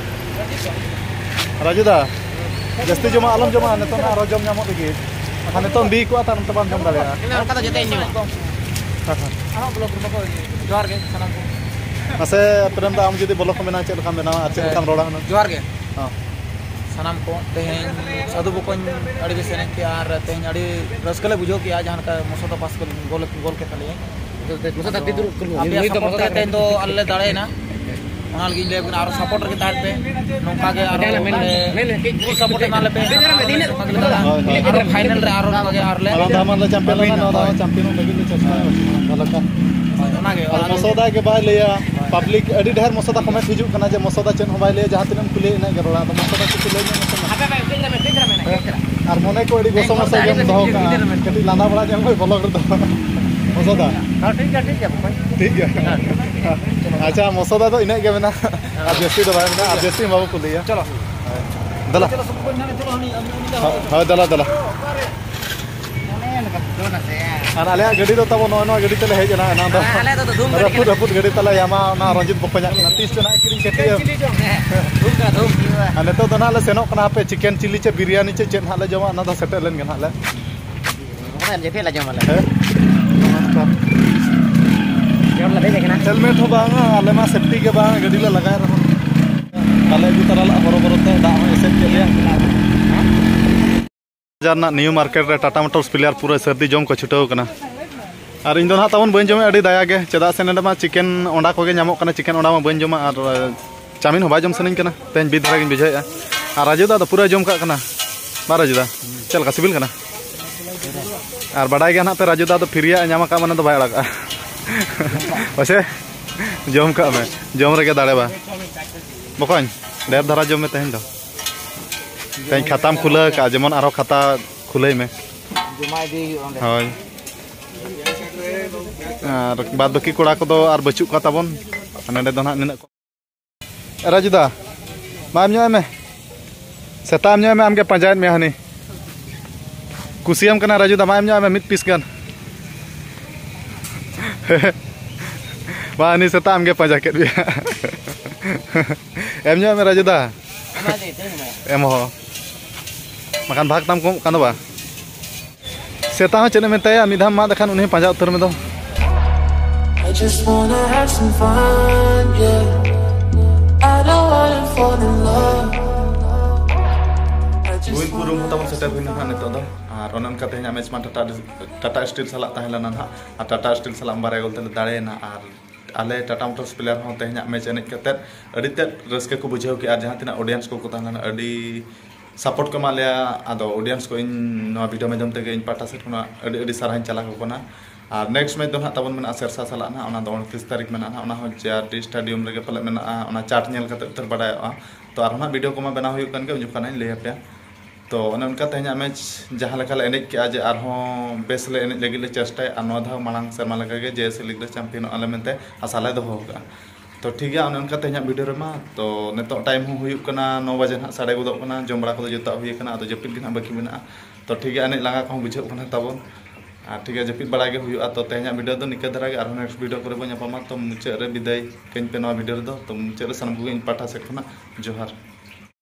ᱨᱟᱡᱩ ᱫᱟ, ᱡᱟᱹᱥᱛᱤ ᱡᱚᱢᱟᱜ ᱟᱞᱚᱢ ᱡᱚᱢᱟ, ᱱᱤᱛᱚᱝ ᱟᱨᱚ ᱡᱚᱢ ᱧᱟᱢᱚᱜ ᱞᱟᱹᱜᱤᱫ᱾ ᱵᱟᱠᱷᱟᱱ ᱱᱤᱛᱚᱝ ᱵᱤ ᱠᱚᱜᱼᱟ, ᱛᱟᱭᱱᱚᱢ ᱛᱮ ᱵᱟᱢ ᱡᱚᱢ ᱫᱟᱲᱮᱭᱟᱜᱼᱟ᱾ ᱚᱱᱠᱟ ᱫᱚ ᱡᱚᱛᱚᱧ ᱧᱩᱭᱟ᱾ ᱦᱮᱸ, ᱦᱮᱸ᱾ ᱟᱢᱟᱜ ᱵᱞᱚᱜ ᱨᱮ ᱵᱟᱠᱚ ᱤᱭᱟᱹ᱾ ᱡᱚᱦᱟᱨ ᱜᱮ ᱥᱟᱱᱟᱢ ᱠᱚ᱾ ᱢᱟᱥᱮ ᱯᱨᱮᱢ ᱫᱟ, ᱟᱢ ᱡᱩᱫᱤ ᱵᱞᱚᱜ ᱠᱚ ᱢᱮᱱᱟ, ᱪᱮᱫ ᱞᱮᱠᱟᱢ ᱵᱮᱱᱟᱣᱟ ᱟᱨ ᱪᱮᱫ ᱞᱮᱠᱟᱢ ᱨᱚᱲᱟ ᱦᱩᱱᱟᱹᱝ? ᱡᱚᱦᱟᱨ ᱜᱮ᱾ ᱦᱮᱸ᱾ ᱥᱟᱱᱟᱢ ᱠᱚ, ᱛᱮᱦᱮᱧ ᱥᱟᱹᱫᱷᱩ ᱵᱚᱠᱚᱧ ᱟᱹᱰᱤ ᱵᱮᱥ ᱮᱱᱮᱡ ᱠᱮᱜᱼᱟ ᱟᱨ ᱛᱮᱦᱮᱧ ᱟᱹᱰᱤ ᱨᱟᱹᱥᱠᱟᱹ ᱞᱮ ᱵᱩᱡᱷᱟᱹᱣ ᱠᱮᱜᱼᱟ, ᱡᱟᱦᱟᱸ ᱞᱮᱠᱟ ᱢᱚᱥᱚᱫᱟ ᱯᱟᱥ ᱠᱚ ᱜᱳᱞ, ᱜᱳᱞ ᱠᱮᱫ ᱛᱟᱞᱮᱭᱟ᱾ ᱢᱚᱥᱚᱫᱟ ᱟᱫᱚ ᱛᱤ ᱫᱩᱲᱩᱵ ᱠᱟᱱᱟ᱾ ᱟᱯᱮᱭᱟᱜ ᱱᱩᱭ ᱫᱚ ᱥᱟᱯᱳᱨᱴ ᱢᱚᱥᱚᱫᱟ ᱛᱮ ᱠᱟᱱᱟ᱾ ᱛᱮᱦᱮᱧ ᱫᱚ ᱟᱞᱮ ᱞᱮ ᱫᱟᱲᱮᱭᱮᱱᱟ᱾ ᱚᱱᱟ ᱞᱟᱹᱜᱤᱫ ᱤᱧ ᱞᱟᱹᱭ ᱟᱵᱚᱱᱟ, ᱟᱨᱚ ᱥᱟᱯᱳᱨᱴ ᱨᱮᱜᱮ ᱛᱟᱦᱮᱱ ᱯᱮ᱾ ᱱᱚᱝᱠᱟ ᱜᱮ ᱟᱨᱚ ᱢᱮᱱ ᱞᱮ, ᱢᱟᱱᱮ ᱢᱮᱱ ᱞᱮ, ᱠᱟᱹᱡ ᱯᱩᱨᱟᱹ ᱥᱟᱯᱳᱨᱴ ᱮᱢᱟ ᱞᱮ ᱯᱮ᱾ ᱠᱟᱹᱡ ᱫᱟᱨᱟᱢ ᱢᱮ, ᱠᱟᱹᱡ ᱫᱟᱨᱟᱢ ᱢᱮ᱾ ᱦᱳᱭ, ᱦᱳᱭ᱾ ᱟᱨᱚ ᱯᱷᱟᱭᱱᱮᱞ ᱨᱮ ᱟᱨᱚ ᱱᱚᱝᱠᱟ ᱜᱮ ᱟᱨ ᱞᱮ ᱟᱨ ᱫᱷᱟᱢᱟᱞ ᱞᱮ ᱪᱟᱢᱯᱤᱭᱟᱱ ᱞᱮᱱᱟ, ᱱᱚᱣᱟ ᱫᱷᱟᱣ ᱪᱟᱢᱯᱤᱭᱟᱱ ᱞᱟᱹᱜᱤᱫ ᱞᱮ ᱪᱮᱥᱴᱟᱭᱟ᱾ ᱦᱳᱭ, ᱚᱱᱟ ᱜᱮ᱾ ᱟᱨ ᱢᱚᱥᱚᱫᱟ ᱜᱮ ᱵᱟᱭ ᱞᱟᱹᱭᱟ, ᱯᱟᱵᱽᱞᱤᱠ ᱟᱹᱰᱤ ᱰᱷᱮᱨ ᱢᱚᱥᱚᱫᱟ ᱠᱚᱢᱮᱱᱴ ᱦᱤᱡᱩᱜ ᱠᱟᱱᱟ ᱡᱮ ᱢᱚᱥᱚᱫᱟ ᱪᱮᱫ ᱦᱚᱸ ᱵᱟᱭ ᱞᱟᱹᱭᱟ, ᱡᱟᱦᱟᱸ ᱛᱤᱱᱟᱹᱜ ᱮᱢ ᱠᱩᱞᱤᱭᱟ ᱤᱱᱟᱹᱜ ᱜᱮ ᱨᱚᱲᱟ᱾ ᱟᱫᱚ ᱢᱚᱥᱚᱫᱟ ᱠᱤᱪᱷᱩ ᱞᱟᱹᱭ ᱧᱚᱜ ᱢᱮᱥᱮ ᱢᱟ᱾ ᱦᱮᱸ? ᱟᱨ ᱢᱚᱱᱮ ᱠᱚ ᱟᱹᱰᱤ ᱜᱚᱥᱚ ᱢᱚᱥᱚ ᱜᱮᱢ ᱫᱚᱦᱚ ᱠᱟᱜᱼᱟ᱾ ᱠᱟᱹᱴᱤᱡ ᱞᱟᱸᱫᱟ ᱵᱟᱲᱟ ᱧᱚᱜ ᱢᱮ ᱵᱞᱚᱜ ᱨᱮᱫᱚ᱾ ᱢᱚᱥᱚᱫᱟ᱾ ᱦᱮᱸ, ᱴᱷᱤᱠ ᱜᱮᱭᱟ, ᱴᱷᱤᱠ ᱜᱮᱭᱟ, ᱵᱚᱠᱚᱧ᱾ ᱴᱷᱤᱠ ᱜᱮᱭᱟ᱾ ᱦᱮᱸ᱾ ᱟᱪᱪᱷᱟ, ᱢᱚᱥᱚᱫᱟ ᱫᱚ ᱤᱱᱟᱹᱜ ᱜᱮ ᱢᱮᱱᱟᱜᱼᱟ᱾ ᱟᱨ ᱡᱟᱹᱥᱛᱤ ᱫᱚ ᱵᱟᱭ ᱢᱮᱱᱟᱜᱼᱟ, ᱟᱨ ᱡᱟᱹᱥᱛᱤ ᱵᱟᱵᱚ ᱠᱩᱞᱤᱭᱟ᱾ ᱪᱚᱞᱚ᱾ ᱫᱮᱞᱟ᱾ ᱪᱚᱞᱚ, ᱥᱩᱠᱩ ᱵᱚᱱ ᱧᱟᱢᱮ, ᱪᱚᱞᱚ, ᱦᱟᱹᱱᱤ, ᱦᱟᱹᱱᱤ, ᱦᱟᱹᱱᱤ ᱫᱚ ᱦᱳᱭ, ᱦᱳᱭ, ᱫᱮᱞᱟ, ᱫᱮᱞᱟ᱾ ᱟᱨ ᱟᱞᱮᱭᱟᱜ ᱜᱟᱹᱰᱤ ᱫᱚ ᱛᱟᱵᱚ ᱱᱚᱜᱼᱚᱭ ᱱᱚᱣᱟ ᱜᱟᱹᱰᱤ ᱛᱮᱞᱮ ᱦᱮᱡ ᱮᱱᱟ, ᱮᱱᱟᱝ ᱫᱚ᱾ ᱦᱮᱸ, ᱟᱞᱮ ᱫᱚ ᱫᱷᱩᱢ ᱜᱟᱹᱰᱤ ᱨᱟᱹᱯᱩᱫ, ᱠᱟᱱᱟ᱾ ᱨᱟᱹᱯᱩᱫ ᱜᱟᱹᱰᱤ ᱛᱟᱞᱮ ᱭᱟᱢᱟ, ᱚᱱᱟ ᱨᱚᱧᱡᱤᱛ ᱵᱚᱠᱚᱧᱟᱜ ᱠᱟᱱᱟ᱾ ᱛᱤᱥ ᱪᱚ ᱱᱟᱦᱟᱜ ᱠᱤᱨᱤᱧ ᱠᱮᱫ ᱜᱮᱭᱟ᱾ ᱦᱮᱸ, ᱫᱷᱩᱢ ᱠᱟᱱᱟ, ᱫᱷᱩᱢ᱾ ᱟᱨ ᱱᱤᱛᱚᱜ ᱫᱚ ᱱᱟᱦᱟᱜ ᱞᱮ ᱥᱮᱱᱚᱜ ᱠᱟᱱᱟ, ᱦᱟᱯᱮ ᱪᱤᱠᱮᱱ ᱪᱤᱞᱤ ᱪᱮ ᱵᱤᱨᱭᱟᱱᱤ ᱪᱮ ᱪᱮᱫ ᱱᱟᱦᱟᱜ ᱞᱮ ᱡᱚᱢᱟ, ᱚᱱᱟ ᱫᱚ ᱥᱮᱴᱮᱨ ᱞᱮᱱ ᱜᱮ ᱱᱟᱦᱟᱜ ᱞᱮ᱾ ᱚᱱᱟ ᱡᱚᱠᱷᱮᱡ ᱞᱮ ᱡᱚᱢ ᱟᱞᱮ᱾ ᱦᱮᱸ? ᱡᱚᱢ ᱞᱮ ᱫᱮᱡ ᱟᱠᱟᱱᱟ᱾ ᱦᱮᱞᱢᱮᱴ ᱦᱚᱸ ᱵᱟᱝᱟ, ᱟᱞᱮ ᱢᱟ ᱥᱮᱯᱴᱤ ᱜᱮ ᱵᱟᱝ, ᱜᱟᱹᱰᱤ ᱞᱮ ᱞᱟᱜᱟᱭ ᱨᱮᱦᱚᱸ᱾ ᱵᱟᱞᱮ ᱟᱹᱜᱩ ᱛᱟᱨᱟ ᱞᱮᱫᱼᱟ, ᱦᱚᱨᱚᱵᱚᱨᱚ ᱛᱮ ᱫᱟᱜ ᱦᱚᱸ ᱮᱥᱮᱫ ᱠᱮᱫ ᱞᱮᱭᱟ᱾ ᱵᱟᱡᱟᱨ ᱨᱮᱱᱟᱜ ᱱᱤᱭᱩ ᱢᱟᱨᱠᱮᱴ ᱨᱮ ᱴᱟᱴᱟ ᱢᱳᱴᱚᱨᱥ ᱯᱤᱞᱟᱨ ᱯᱩᱨᱟᱹ ᱥᱟᱹᱨᱫᱤ ᱡᱚᱢ ᱠᱚ ᱪᱷᱩᱴᱟᱹᱣ ᱠᱟᱱᱟ᱾ ᱟᱨ ᱤᱧ ᱫᱚ ᱱᱟᱦᱟᱜ ᱛᱟᱵᱚᱱ ᱵᱟᱹᱧ ᱡᱚᱢᱮᱫ, ᱟᱹᱰᱤ ᱫᱟᱭᱟ ᱜᱮ, ᱪᱮᱫᱟᱜ ᱥᱮ ᱱᱚᱸᱰᱮ ᱢᱟ ᱪᱤᱠᱮᱱ ᱚᱸᱰᱟ ᱠᱚᱜᱮ ᱧᱟᱢᱚᱜ ᱠᱟᱱᱟ, ᱪᱤᱠᱮᱱ ᱚᱸᱰᱟ ᱢᱟ ᱵᱟᱹᱧ ᱡᱚᱢᱟ, ᱟᱨ ᱪᱟᱣᱢᱤᱱ ᱦᱚᱸ ᱵᱟᱭ ᱡᱚᱢ ᱥᱟᱱᱟᱧ ᱠᱟᱱᱟ, ᱛᱮᱦᱮᱧ ᱵᱤᱫ ᱫᱷᱟᱨᱟ ᱜᱤᱧ ᱵᱩᱡᱷᱟᱹᱣᱮᱫᱼᱟ᱾ ᱟᱨ ᱨᱟᱡᱩ ᱫᱟ ᱫᱚ ᱯᱩᱨᱟᱹᱭ ᱡᱚᱢ ᱠᱟᱜ ᱠᱟᱱᱟ᱾ ᱵᱟ ᱨᱟᱡᱩ ᱫᱟ, ᱪᱮᱫ ᱞᱮᱠᱟ ᱥᱤᱵᱤᱞ ᱠᱟᱱᱟ? ᱟᱨ ᱵᱟᱰᱟᱭ ᱜᱮᱭᱟ ᱱᱟᱦᱟᱜ ᱯᱮ, ᱨᱟᱡᱩ ᱫᱟ ᱫᱚ ᱯᱷᱤᱨᱤᱭᱟᱜ ᱮ ᱧᱟᱢ ᱟᱠᱟᱫ ᱢᱟᱱᱮ ᱫᱚ ᱵᱟᱭ ᱟᱲᱟᱜᱟ᱾ ᱢᱟᱥᱮ ᱡᱚᱢ ᱠᱟᱜ ᱢᱮ, ᱡᱚᱢ ᱨᱮᱜᱮ ᱫᱟᱲᱮ ᱵᱟ᱾ ᱵᱚᱠᱚᱧ, ᱰᱷᱮᱨ ᱫᱷᱟᱨᱟ ᱡᱚᱢ ᱢᱮ ᱛᱮᱦᱮᱧ ᱫᱚ᱾ ᱛᱮᱦᱮᱧ ᱠᱷᱟᱛᱟᱢ ᱠᱷᱩᱞᱟᱹᱣ ᱠᱟᱜᱼᱟ, ᱡᱮᱢᱚᱱ ᱟᱨᱦᱚᱸ ᱠᱷᱟᱛᱟ ᱠᱷᱩᱞᱟᱹᱭ ᱢᱮ᱾ ᱡᱚᱢᱟ ᱤᱫᱤ ᱦᱩᱭᱩᱜᱼᱟ ᱚᱸᱰᱮ᱾ ᱦᱳᱭ᱾ ᱟᱨ ᱵᱟᱫ ᱵᱟᱹᱠᱤ ᱠᱚᱲᱟ ᱠᱚᱫᱚ ᱟᱨ ᱵᱟᱹᱪᱩᱜ ᱠᱚᱣᱟ ᱛᱟᱵᱚᱱ᱾ ᱱᱚᱸᱰᱮ ᱫᱚ ᱱᱟᱦᱟᱜ ᱱᱤᱱᱟᱹᱜ ᱠᱚ᱾ ᱨᱟᱡᱩ ᱫᱟ, ᱢᱟ ᱮᱢ ᱧᱚᱜ ᱟᱭ ᱢᱮ᱾ ᱥᱮᱛᱟ ᱮᱢ ᱧᱚᱜ ᱟᱭ ᱢᱮ, ᱟᱢᱜᱮ ᱯᱟᱸᱡᱟᱭᱮᱫ ᱢᱮᱭᱟ ᱦᱟᱹᱱᱤ᱾ ᱠᱩᱥᱤᱭᱟᱢ ᱠᱟᱱᱟ ᱨᱟᱡᱩ ᱫᱟ, ᱢᱟ ᱮᱢ ᱧᱚᱜ ᱟᱭ ᱢᱮ ᱢᱤᱫ ᱯᱤᱥ ᱜᱟᱱ᱾ ᱢᱟ ᱦᱟᱹᱱᱤ ᱥᱮᱛᱟ ᱟᱢᱜᱮ ᱯᱟᱸᱡᱟ ᱠᱮᱫ ᱢᱮᱭᱟ᱾ ᱮᱢ ᱧᱚᱜ ᱟᱭ ᱢᱮ ᱨᱟᱡᱩ ᱫᱟ᱾ ᱮᱢᱟ ᱫᱤᱧ, ᱛᱤᱱ ᱢᱮ᱾ ᱮᱢ ᱦᱚᱸ᱾ ᱵᱟᱠᱷᱟᱱ ᱵᱷᱟᱜᱽ ᱛᱟᱢ ᱠᱚᱢᱚᱜ ᱠᱟᱱ ᱫᱚ ᱵᱟ᱾ ᱥᱮᱛᱟ ᱦᱚᱸ ᱪᱮᱫ ᱮᱢ ᱢᱮᱛᱟᱭᱟ, ᱢᱤᱫ ᱫᱷᱟᱣ ᱢᱟᱫ ᱞᱮᱠᱷᱟᱱ ᱩᱱᱤ ᱦᱚᱸ ᱯᱟᱸᱡᱟ ᱩᱛᱟᱹᱨ ᱢᱮ ᱫᱚ᱾ I just wanna have some fun, yeah. I don't wanna fall in love. I just Gobindpur ᱨᱩᱢ ᱛᱟᱵᱚᱱ ᱥᱮᱴᱮᱨ ᱦᱩᱭᱱᱟ ᱦᱟᱸᱜ ᱱᱤᱛᱚᱜ ᱫᱚ᱾ ᱟᱨ ᱚᱱᱮ ᱚᱱᱠᱟ ᱛᱮᱦᱮᱧᱟᱜ ᱢᱮᱪ ᱢᱟ ᱴᱟᱴᱟ, ᱴᱟᱴᱟ ᱥᱴᱤᱞ ᱥᱟᱞᱟᱜ ᱛᱟᱦᱮᱸ ᱞᱮᱱᱟ ᱦᱟᱸᱜ᱾ ᱟᱨ ᱴᱟᱴᱟ ᱥᱴᱤᱞ ᱥᱟᱞᱟᱜ ᱵᱟᱨᱭᱟ ᱜᱳᱞ ᱛᱮᱞᱮ ᱫᱟᱲᱮᱭᱮᱱᱟ᱾ ᱟᱨ ᱟᱞᱮ ᱴᱟᱴᱟ ᱢᱳᱴᱚᱨᱥ ᱯᱞᱮᱭᱟᱨ ᱦᱚᱸ ᱛᱮᱦᱮᱧᱟᱜ ᱢᱮᱪ ᱮᱱᱮᱡ ᱠᱟᱛᱮᱫ ᱟᱹᱰᱤ ᱛᱮᱫ ᱨᱟᱹᱥᱠᱟᱹ ᱠᱚ ᱵᱩᱡᱷᱟᱹᱣ ᱠᱮᱜᱼᱟ᱾ ᱟᱨ ᱡᱟᱦᱟᱸ ᱛᱤᱱᱟᱹᱜ ᱚᱰᱤᱭᱮᱱᱥ ᱠᱚᱠᱚ ᱛᱟᱦᱮᱸ ᱞᱮᱱᱟ, ᱟᱹᱰᱤ ᱥᱟᱯᱳᱨᱴ ᱠᱚ ᱮᱢᱟᱜ ᱞᱮᱭᱟ᱾ ᱟᱫᱚ ᱚᱰᱤᱭᱮᱱᱥ ᱠᱚ ᱤᱧ ᱱᱚᱣᱟ ᱵᱷᱤᱰᱤᱭᱳ ᱢᱟᱫᱽᱫᱷᱚᱢ ᱛᱮᱜᱮ ᱤᱧ ᱯᱟᱦᱴᱟ ᱥᱮᱫ ᱠᱷᱚᱱᱟᱜ ᱟᱹᱰᱤ ᱟᱹᱰᱤ ᱥᱟᱨᱦᱟᱣ ᱤᱧ ᱪᱟᱞ ᱟᱠᱚ ᱠᱟᱱᱟ᱾ ᱟᱨ ᱱᱮᱠᱥᱴ ᱢᱮᱪ ᱫᱚ ᱱᱟᱦᱟᱜ ᱛᱟᱵᱚᱱ ᱢᱮᱱᱟᱜᱼᱟ ᱥᱮᱨᱥᱟ ᱥᱟᱞᱟᱜ ᱱᱟᱦᱟᱜ, ᱚᱱᱟ ᱫᱚ ᱩᱱᱛᱨᱤᱥ ᱛᱟᱹᱨᱤᱠᱷ ᱢᱮᱱᱟᱜᱼᱟ ᱱᱟᱦᱟᱜ, ᱚᱱᱟ ᱦᱚᱸ ᱡᱮ ᱟᱨ ᱰᱤ ᱥᱴᱮᱰᱤᱭᱟᱢ ᱨᱮᱜᱮ ᱯᱟᱞᱮ ᱢᱮᱱᱟᱜᱼᱟ, ᱚᱱᱟ ᱪᱟᱨᱴ ᱧᱮᱞ ᱠᱟᱛᱮ ᱩᱛᱟᱹᱨ ᱵᱟᱰᱟᱭᱚᱜᱼᱟ᱾ ᱛᱚ ᱟᱨᱦᱚᱸ ᱱᱟᱦᱟᱜ ᱵᱷᱤᱰᱤᱭᱳ ᱠᱚᱢᱟ ᱵᱮᱱᱟᱣ ᱦᱩᱭᱩᱜ ᱠᱟᱱ ᱜᱮ, ᱩᱱ ᱡᱚᱠᱷᱚᱱ ᱤᱧ ᱞᱟᱹᱭ ᱟᱯᱮᱭᱟ᱾ ᱛᱚ ᱚᱱᱮ ᱚᱱᱠᱟ ᱛᱮᱦᱮᱧᱟᱜ ᱢᱮᱪ ᱡᱟᱦᱟᱸ ᱞᱮᱠᱟ ᱞᱮ ᱮᱱᱮᱡ ᱠᱮᱜᱼᱟ ᱡᱮ ᱟᱨᱦᱚᱸ ᱵᱮᱥ ᱞᱮ ᱮᱱᱮᱡ ᱞᱟᱹᱜᱤᱫ ᱞᱮ ᱪᱮᱥᱴᱟᱭᱟ, ᱟᱨ ᱱᱚᱣᱟ ᱫᱷᱟᱣ ᱢᱟᱲᱟᱝ ᱥᱮᱨᱢᱟ ᱞᱮᱠᱟᱜᱮ ᱡᱮ ᱮᱥ ᱮ ᱞᱤᱜᱽ ᱨᱮ ᱪᱟᱢᱯᱤᱭᱟᱱᱚᱜ ᱟᱞᱮ ᱢᱮᱱᱛᱮ ᱟᱥᱟ ᱞᱮ ᱫᱚᱦᱚ ᱟᱠᱟᱫᱼᱟ᱾ ᱛᱚ ᱴᱷᱤᱠ ᱜᱮᱭᱟ, ᱚᱱᱮ ᱚᱱᱠᱟ ᱛᱮᱦᱮᱧᱟᱜ ᱵᱷᱤᱰᱤᱭᱳ ᱨᱮᱢᱟ᱾ ᱛᱚ ᱱᱤᱛᱚᱜ ᱴᱟᱭᱤᱢ ᱦᱚᱸ ᱦᱩᱭᱩᱜ ᱠᱟᱱᱟ ᱱᱚ ᱵᱟᱡᱮ ᱱᱟᱦᱟᱜ, ᱥᱟᱰᱮ ᱜᱚᱫᱚᱜ ᱠᱟᱱᱟ, ᱡᱚᱢ ᱵᱟᱲᱟ ᱠᱚᱫᱚ ᱡᱚᱛᱚᱣᱟᱜ ᱦᱩᱭ ᱟᱠᱟᱱᱟ, ᱟᱫᱚ ᱡᱟᱹᱯᱤᱫ ᱜᱮ ᱱᱟᱦᱟᱜ ᱵᱟᱹᱠᱤ ᱢᱮᱱᱟᱜᱼᱟ᱾ ᱛᱚ ᱴᱷᱤᱠ ᱜᱮᱭᱟ, ᱮᱱᱮᱡ ᱞᱟᱸᱜᱟ ᱠᱚᱦᱚᱸ ᱵᱩᱡᱷᱟᱹᱜ ᱠᱟᱱᱟ ᱛᱟᱵᱚᱱ, ᱟᱨ ᱴᱷᱤᱠ ᱜᱮᱭᱟ, ᱡᱟᱹᱯᱤᱫ ᱵᱟᱲᱟ ᱜᱮ ᱦᱩᱭᱩᱜᱼᱟ᱾ ᱛᱚ ᱛᱮᱦᱮᱧᱟᱜ ᱵᱷᱤᱰᱤᱭᱳ ᱫᱚ ᱱᱤᱝᱠᱟᱹ ᱫᱷᱟᱨᱟ ᱜᱮ, ᱟᱨᱦᱚᱸ ᱱᱮᱠᱥᱴ ᱵᱷᱤᱰᱤᱭᱳ ᱠᱚᱨᱮ ᱵᱚᱱ ᱧᱟᱯᱟᱢᱟ᱾ ᱛᱚ ᱢᱩᱪᱟᱹᱫ ᱨᱮ ᱵᱤᱫᱟᱹᱭ ᱠᱟᱹᱧ ᱯᱮ ᱱᱚᱣᱟ ᱵᱷᱤᱰᱤᱭᱳ ᱨᱮᱫᱚ᱾ ᱛᱚ ᱢᱩᱪᱟᱹᱫ ᱨᱮ ᱥᱟᱱᱟᱢ ᱠᱚᱜᱮ ᱤᱧ ᱯᱟᱦᱴᱟ ᱥᱮᱫ ᱠᱷᱚᱱᱟᱜ ᱡᱚᱦᱟᱨ᱾